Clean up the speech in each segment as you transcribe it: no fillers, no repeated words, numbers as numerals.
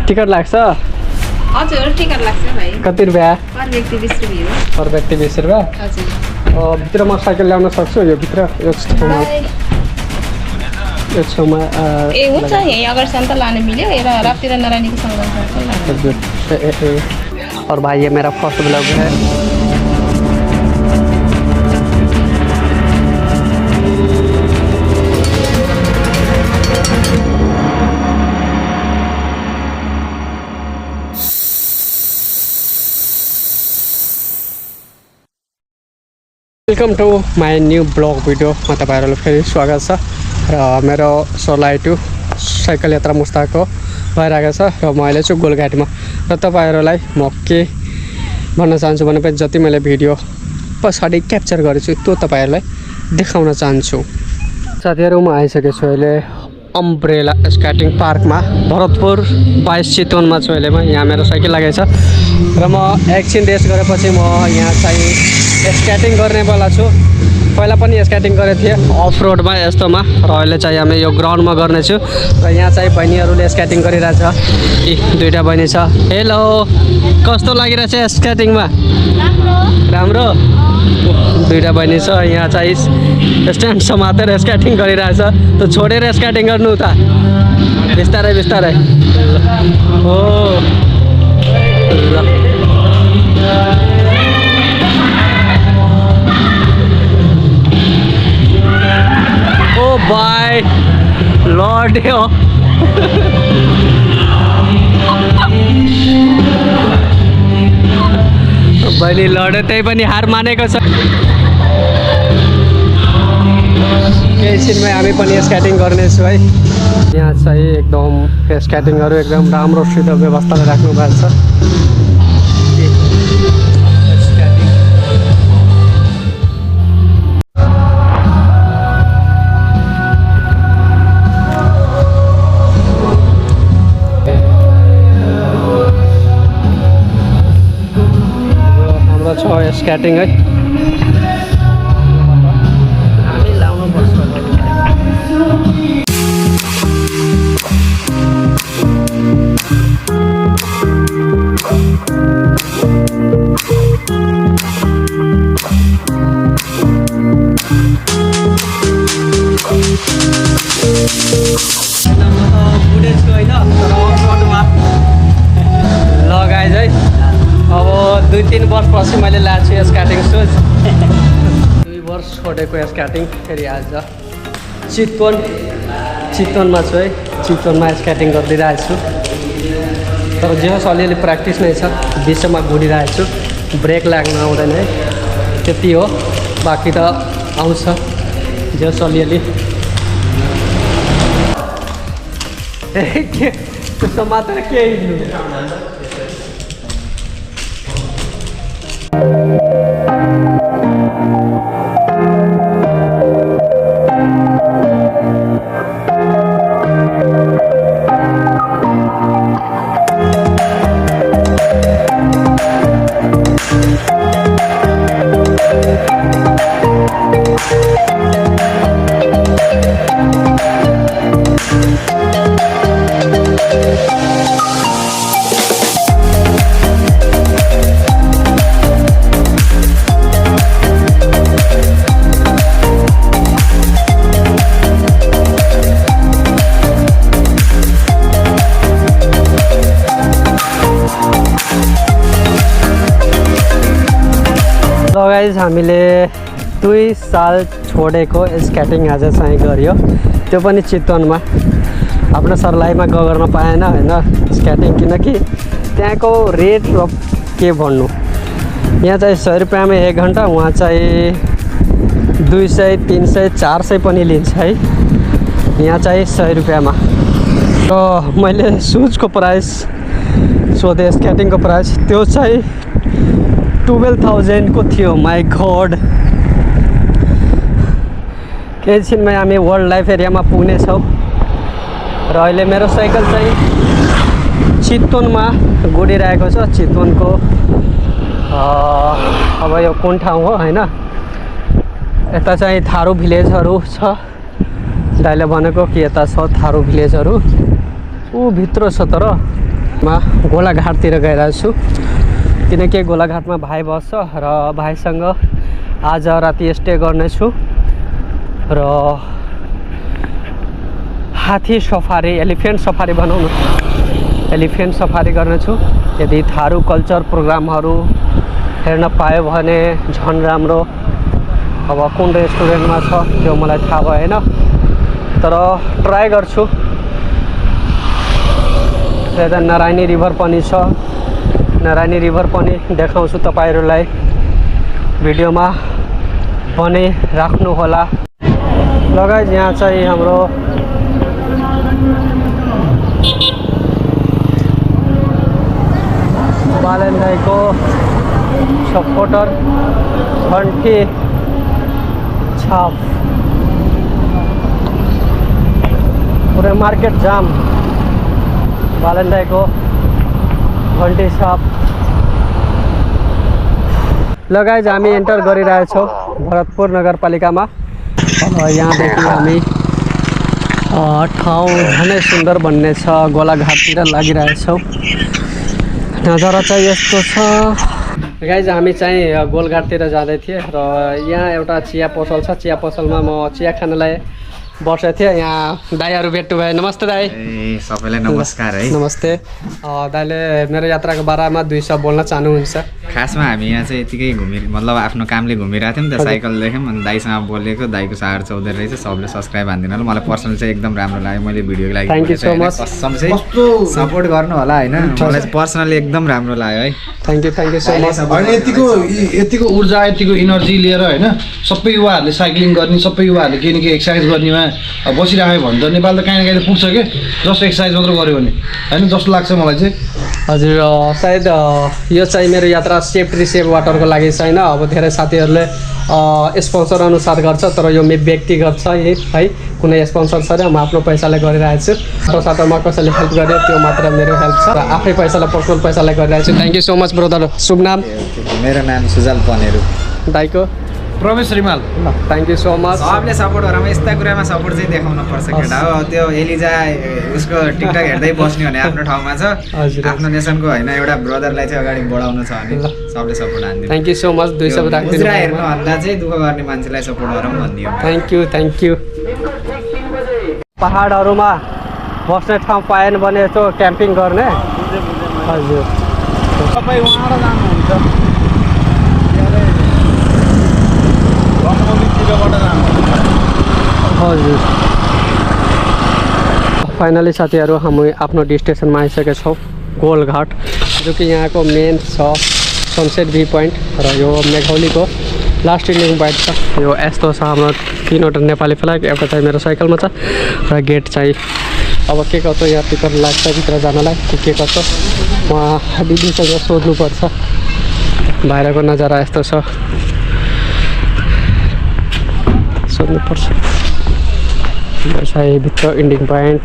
Ticket लाग्छ? हजुर ticket लाग्छ भाइ। कति रुपियाँ? पर व्यक्ति 20 रुपियाँ हो। पर व्यक्ति 20 रुपियाँ? हजुर। भित्र म साइकल ल्याउन सक्छु यो भित्र? यो छेउमा ए हुन्छ यहीँ अगाडिसम्म त लानु मिल्यो। एउटा राप्ती र नारायणीको सँग हजुर। और भाई ये मेरा फर्स्ट ब्लॉग है। Welcome to my new blog video में तपाईहरुलाई फेरि स्वागत छ र मेरो सोलाइ टु साइकल यात्रा मुस्ताको भइरहेको छ र म अहिले छु गोलघाटमा र तपाईहरुलाई म के भन्न चाहन्छु भने पनि जति मैले भिडियो पछाडि क्याप्चर गरेछु त्यो तपाईहरुलाई देखाउन चाहन्छु। साथीहरु म आइसकेको छु अहिले अम्ब्रेला स्केटिङ पार्कमा भरतपुर 22 चितवनमा छु अहिले। यहाँ मेरो साइकल लागेको छ र म एकछिन रेस्ट गरेपछि म यहाँ चाहिँ स्केटिङ गर्ने बेला छु। पहिला पनि स्केटिङ गरेको थिएँ अफ रोडमा यस्तोमा र अहिले चाहिँ हामी यो ग्राउन्डमा गर्नेछु र यहाँ चाहिँ बहिनीहरूले स्केटिङ गरिरहेछ। यी दुईटा बहिनी छ। हेलो, कस्तो लागिरहेछ स्केटिङमा? राम्रो। दुईटा बहिनी छ यहाँ चाहिँ स्ट्यान्ड समातेर स्केटिङ गरिरहेछ। त छोडेर स्केटिङ गर्नु त बिस्तारै बिस्तारै। हो ल बाय लड्यो। बहिनी लड्यो त्यही पनि हार मानेको छ। केही छिनमै हामी पनि स्केटिङ गर्नेछु है। यहाँ चाहिँ एकदम स्केटिङहरू एकदम राम्रोसित व्यवस्थाले राख्नु भएको छ। स्केटिङ है हामी लाउनु पर्छ। बुढेसको होइन लगाएछ है। अब 2-3 वर्षपछि मैले ल्याएको छु स्केटिङ सुज। 2 वर्ष छोडेको स्केटिङ फेरि आज चितवनमा छु है। चितवनमा स्केटिङ गरिदिइरहेको छु तर जे होस् अलिअलि प्र्याक्टिस नै छ। बिचमा घुरिरहेको छु, ब्रेक लाग्न आउँदैन है, त्यति हो। बाँकी त आउँछ जे होस् अलिअलि। त्यस्तो मात्र केही गाइज हामीले 2 साल छोडेको स्केटिङ आज चाहिँ गरियो, त्यो पनि चितवनमा। आफ्नो सर्लाहीमा गर्न पाएन होइन स्केटिङ, किनकि त्यहाँको रेट र के भन्नु। यहाँ चाहिँ 100 रुपियाँमा 1 घन्टा, वहाँ चाहिँ 200, 300, 400 पनि लिन्छ है। यहाँ चाहिँ 100 रुपियाँमा। र मैले सुजको प्राइस सोधेँ, स्केटिङको प्राइस, त्यो चाहिँ 12,000 को थियो। My God. केही छिनमै हामी वर्ल्ड लाइफ एरियामा पुग्नेछौँ र अहिले मेरो साइकल चाहिँ चितवनमा गुडिरहेको छ। चितवनको अब यो कुन ठाउँ हो होइन, यता चाहिँ थारू भिलेजहरू छ। दाइले भनेको कि यता छ थारू भिलेजहरू, ऊ भित्र छ तर मा गोलाघाटतिर गइरहेको छु किनकि गोलाघाटमा भाइ बस्छ र भाइसँग आज राति स्टे गर्नेछु र हात्ती सफारी एलिफेन्ट सफारी बनाउनु एलिफेन्ट सफारी गर्नेछु। यदि थारू कल्चर प्रोग्रामहरू हेर्न पायो भने झन् राम्रो। अब कुन रेस्टुरेन्टमा छ त्यो मलाई थाहा भएन तर ट्राई गर्छु। यता नारायणी रिभर पनि छ, नारायणी रिभर पनि देखाउँछु तपाईहरुलाई भिडियोमा पनि राख्नु होला। लगायत यहाँ चाहिँ हाम्रो बालेन्दाईको सपोर्टर घन्टी छाप पुरै मार्केट जाम बालेन्दाईको घन्टी छाप। लगायत हामी एन्टर गरिरहेछौँ भरतपुर नगरपालिकामा। यहाँदेखि हामी ठाउँ झनै सुन्दर बन्ने छ गोलाघाटतिर लागिरहेछौँ। नजारा चाहिँ यस्तो छ गाइज। हामी चाहिँ गोलघाटतिर जाँदै थिएँ र यहाँ एउटा चिया पसल छ। चिया पसलमा म चिया खानलाई बसेको थिएँ। यहाँ दाईहरू भेट्नु भयो। नमस्ते दाई। सबैलाई नमस्कार है। नमस्ते दाईले मेरो यात्राको बारेमा 2 शब्द बोल्न चाहनुहुन्छ? खासमा हामी यहाँ चाहिँ यतिकै मतलब आफ्नो कामले घुमिरहेको थियौँ नि त, साइकल देख्यौँ अनि दाईसँग बोलेको। दाईको सार चौधरी रहेछ। सबले सब्सक्राइब हान्दिनु होला। मलाई पर्सनली चाहिँ एकदम राम्रो लाग्यो। मैले भिडियोको लागि थ्याङ्क यू सो मच। कसम चाहिँ सपोर्ट गर्नु होला होइन। मलाई पर्सनली एकदम राम्रो लाग्यो है। Thank you so much. होइन यतिको ऊर्जा यतिको इनर्जी लिएर होइन सबै युवाहरूले साइक्लिङ गर्ने, सबै युवाहरूले केही न केही एक्सर्साइज गर्नेमा बसिराख्यो भने त नेपाल त काहीँ न काहीँ त पुग्छ के। जस्ट एक्सर्साइज मात्र गऱ्यो भने होइन जस्तो लाग्छ मलाई चाहिँ। हजुर सायद यो चाहिँ मेरो यात्रा सेफ रिसेभ वाटरको लागि छैन। अब धेरै साथीहरूले स्पोन्सर अनुसार गर्छ तर यो व्यक्तिगत छ है। कुनै स्पोन्सर छैन। म आफ्नो पैसाले गरिरहेको छु। साथमा कसैले हेल्प गर्यो त्यो मात्र मेरो हेल्प छ र आफै पैसाले पर्सनल पैसाले गरिरहेको छु। Thank you so much brother. शुभ नाम? मेरो नाम सुजल पनेरू। दाईको? प्रवेश Rimal. Thank you so much. सबले सपोर्ट गरौँ। यस्ता कुरामा सपोर्ट चाहिँ देखाउन पर्छ केटा हो। त्यो एलिजा उसको टिकटक हेर्दै बस्ने भने आफ्नो ठाउँमा छ। आफ्नो नेसनको होइन एउटा ब्रदरलाई चाहिँ अगाडि बढाउनु छ भने सबले सपोर्ट हान्दिनु। Thank you so much. 2 शब्द राख्दिनु। हेर्नुभन्दा चाहिँ दुःख गर्ने मान्छेलाई सपोर्ट गरौँ भन्ने हो। Thank you. पहाडहरूमा बस्ने ठाउँ पाएन भने यसो क्याम्पिङ गर्ने। हजुर तपाईँ उहाँबाट जानुहुन्छ हजुर। फाइनली साथीहरू हामी आफ्नो डेस्टिनेसनमा आइसकेका छौँ गोलघाट, जो कि यहाँको मेन छ सनसेट भ्यू पोइन्ट र यो मेघौलीको लास्ट इन्डिङ पोइन्ट छ। यो यस्तो छ हाम्रो 3वटा नेपाली फ्ल्याग, एउटा चाहिँ मेरो साइकलमा छ र गेट चाहिँ अब के कसो यहाँ टिकट लाग्छ भित्र जानलाई के कसो उहाँ दिदीसँग सोध्नुपर्छ। बाहिरको नजारा यस्तो छ, सोध्नुपर्छ। चाहिँ भित्र इन्डिङ पोइन्ट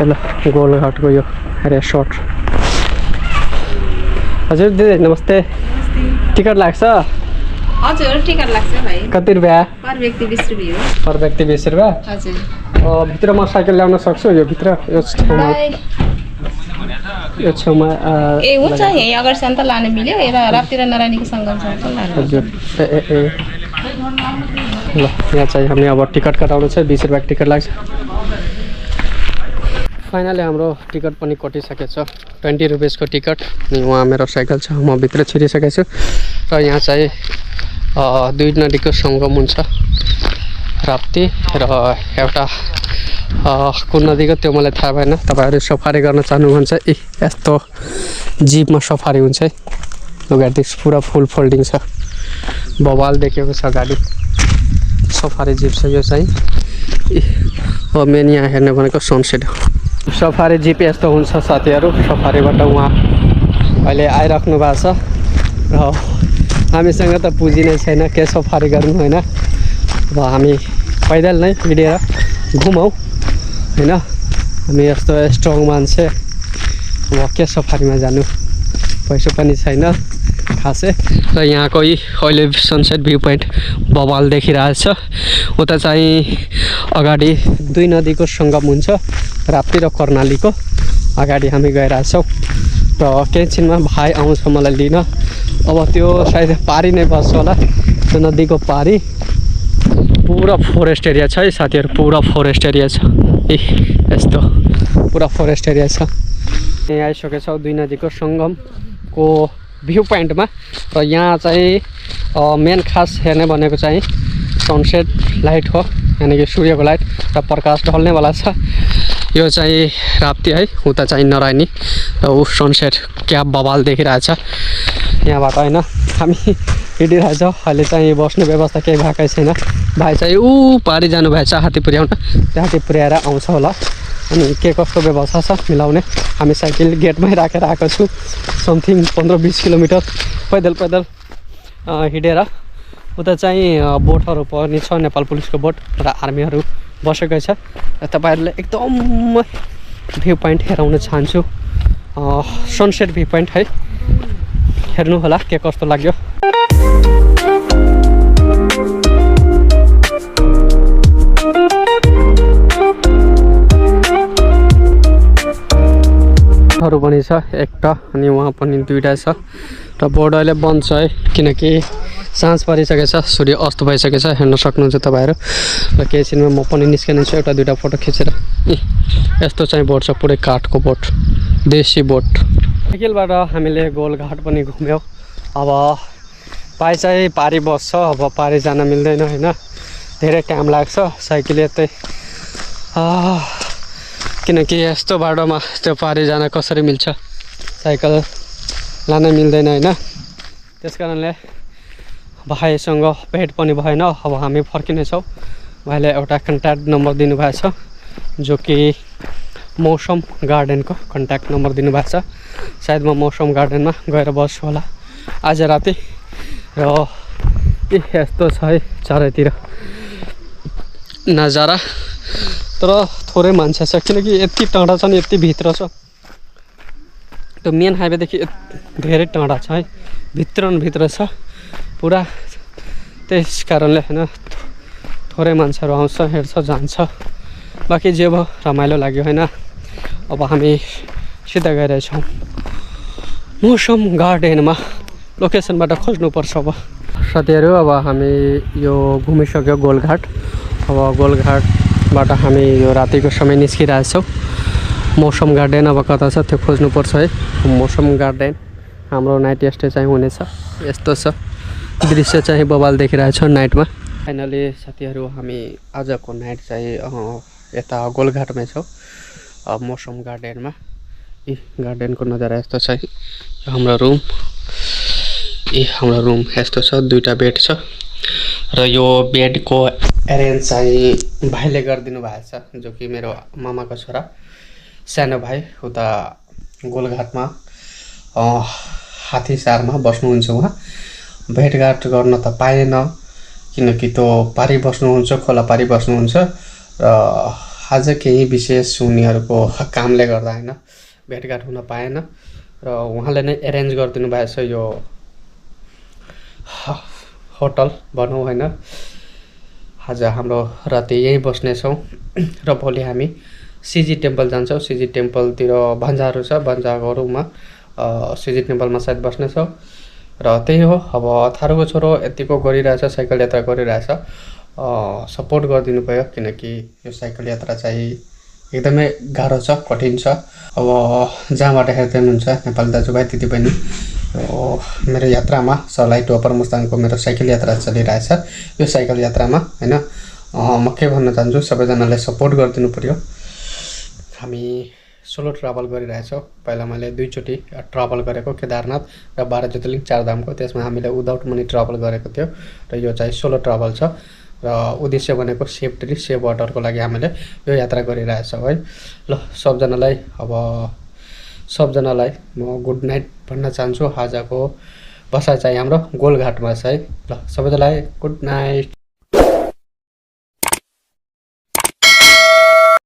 ल गोलघाटको यो रेसोर्ट। हजुर दिदी नमस्ते। टिकट लाग्छ? हजुर टिकट लाग्छ भाइ। कति रुपियाँ? पर व्यक्ति 20 रुपियाँ हो। पर व्यक्ति 20 रुपियाँ? हजुर। भित्र म साइकल ल्याउन सक्छु यो भित्र? यो छेउमा ए हुन्छ यहीँ अगाडिसम्म त लान मिल्यो। राप्ती र नारायणीको सङ्गमसम्म त लानु। हजुर ल यहाँ चाहिँ हामी अब टिकट कटाउनु छ। 20 रुपियाँ टिकट लाग्छ। फाइनली हाम्रो टिकट पनि कटिसकेको छ। 20 रुपियाँको टिकट। अनि उहाँ मेरो साइकल छ, म भित्र छिरिसकेको छु र यहाँ चाहिँ 2 नदीको सङ्गम हुन्छ, राप्ती र एउटा कुन नदीको त्यो मलाई थाहा भएन। तपाईँहरू सफारी गर्न चाहनुहुन्छ यस्तो जिपमा सफारी हुन्छ है। गाडी पुरा फुल फोल्डिङ छ, बवाल देखेको छ गाडी। सफारी जिप छ यो चाहिँ। हो मेन यहाँ हेर्ने भनेको सनसेट हो। सफारी जिप यस्तो हुन्छ साथीहरू। सफारीबाट उहाँ अहिले आइराख्नु भएको छ र हामीसँग त पुँजी नै छैन के सफारी गर्नु होइन। अब हामी पैदल नै हिँडेर घुमौँ होइन। हामी यस्तो स्ट्रङ मान्छे, अब के सफारीमा जानु, पैसा पनि छैन खासै। र यहाँको अहिले सनसेट भ्यू पोइन्ट बवाल देखिरहेछ। उता चाहिँ अगाडि 2 नदीको सङ्गम हुन्छ, राप्ती र कर्णालीको। अगाडि हामी गइरहेछौँ र केही छिनमा भाइ आउँछ मलाई लिन। अब त्यो सायद पारी नै बस्छ होला, त्यो नदीको पारी। पुरा फरेस्ट एरिया छ है साथीहरू, पुरा फरेस्ट एरिया छ। ए यस्तो पुरा फरेस्ट एरिया छ। यहाँ आइसकेछौँ दुई नदीको सङ्गमको भ्यू पोइन्टमा र यहाँ चाहिँ मेन खास हेर्ने भनेको चाहिँ सनसेट लाइट हो, यानि कि सूर्यको लाइट र प्रकाश ढल्नेवाला छ। यो चाहिँ राप्ती है, उता चाहिँ नरायणी र ऊ सनसेट क्या बवाल देखिरहेछ यहाँबाट होइन। हामी हिँडिरहेछौँ, अहिले चाहिँ बस्ने व्यवस्था केही भएकै छैन। भाइ चाहिँ ऊ पारी जानुभएछ हात्ती पुर्याउन, त्यो हात्ती पुर्याएर आउँछ होला। अनि के कस्तो व्यवस्था छ मिलाउने। हामी साइकल गेटमै राखेर आएको छु, समथिङ 15-20 किलोमिटर पैदल पैदल हिँडेर। उता चाहिँ बोटहरू पनि छ, नेपाल पुलिसको बोट र आर्मीहरू बसेकै छ। तपाईँहरूले एकदम भ्यू पोइन्ट हेराउन चाहन्छु, सनसेट भ्यू पोइन्ट है, हेर्नु होला के कस्तो लाग्यो। हरू पनि छ एकटा अनि वहाँ पनि दुईटा छ र बोर्ड अहिले बन्द छ है, किनकि साँझ परिसकेको छ, सूर्य अस्त भइसकेको छ, हेर्न सक्नुहुन्छ तपाईँहरू। र केही छिनमा म पनि निस्किने छु एउटा दुईटा फोटो खिचेर। यस्तो चाहिँ बोट छ, पुरै काठको बोट, देशी बोट। साइकलबाट हामीले गोलघाट पनि घुम्यौँ। अब भाइ चाहिँ पारी बस्छ, अब पारी जान मिल्दैन होइन, धेरै टाइम लाग्छ साइकल यतै, किनकि यस्तो बाटोमा त्यो पारी जान कसरी मिल्छ, साइकल लान मिल्दैन होइन। त्यस कारणले भाइसँग भेट पनि भएन। अब हामी फर्किनेछौँ। भाइले एउटा कन्ट्याक्ट नम्बर दिनुभएको छ, जो कि मौसम गार्डनको कन्ट्याक्ट नम्बर दिनुभएको छ। सायद म मौसम गार्डनमा गएर बस्छु होला आज राति। र यस्तो छ है चारैतिर नजारा, तर थोरै मान्छे छ, किनकि यति टाढा छ नि, यति भित्र छ। त्यो मेन हाइवेदेखि धेरै टाढा छ है, भित्र छ पुरा। त्यस कारणले होइन थोरै मान्छेहरू आउँछ, हेर्छ, जान्छ। बाँकी जे भयो रमाइलो लाग्यो होइन। अब हामी सिधा गइरहेछौँ मौसम गार्डनमा, लोकेसनबाट खोज्नुपर्छ अब। साथीहरू अब हामी यो घुमिसक्यो गोलघाट। अब गोलघाटबाट हामी यो रातिको समय निस्किरहेछौँ। मौसम गार्डन अब कता छ त्यो खोज्नुपर्छ है। मौसम गार्डन हाम्रो नाइट स्टे चाहिँ हुनेछ। यस्तो छ दृश्य चाहिँ बवाल देखिरहेछ नाइटमा। फाइनली साथीहरू हामी आजको नाइट चाहिँ यता गोलघाटमै छौँ, मौसम गार्डनमा। यी गार्डनको नजारा यस्तो छ। हाम्रो रुम यस्तो छ, दुईटा बेड छ र यो बेडको एरेन्ज चाहिँ भाइले गरिदिनु भएको छ, जो कि मेरो मामाको छोरा सानो भाइ उता गोलघाटमा हात्तीसारमा बस्नुहुन्छ। उहाँ भेटघाट गर्न त पाएन, किनकि त्यो पारी बस्नुहुन्छ, खोला पारी बस्नुहुन्छ र आज केही विशेष उनीहरूको कामले गर्दा होइन भेटघाट हुन पाएन र उहाँले नै एरेन्ज गरिदिनु भएको छ यो होटल भनौँ होइन। आज हाम्रो राति यहीँ बस्नेछौँ र भोलि हामी सिजी टेम्पल जान्छौँ। सिजी टेम्पलतिर भन्जाहरू छ, भन्जाहरूमा सिजी टेम्पलमा सायद बस्नेछौँ र त्यही हो। अब थारूको छोरो यतिको गरिरहेछ, साइकल यात्रा गरिरहेछ, सपोर्ट गरिदिनु भयो, किनकि यो साइकल यात्रा चाहिँ एकदमै गाह्रो छ, कठिन छ। अब जहाँबाट हेर्दै हुनुहुन्छ नेपाली दाजुभाइ दिदीबहिनी, मेरो यात्रामा सलाई टु अप्पर मुस्ताङको मेरो साइकल यात्रा चलिरहेछ। यो साइकल यात्रामा होइन म के भन्न चाहन्छु, सबैजनाले सपोर्ट गरिदिनु पर्यो। हामी सोलो ट्राभल गरिरहेछौँ। पहिला मैले 2 चोटि ट्राभल गरेको, केदारनाथ र 12 ज्योतिर्लिङ्ग 4 धामको। त्यसमा हामीले विदाउट मनी ट्राभल गरेको थियो र यो चाहिँ सोलो ट्राभल छ र उद्देश्य भनेको सेफ्टी, सेफ वाटरको लागि हामीले यो यात्रा गरिरहेछौँ है। ल सबजनालाई म गुड नाइट भन्न चाहन्छु। आजको बसाइ चाहिँ हाम्रो गोलघाटमा छ है। ल सबैजनालाई गुड नाइट।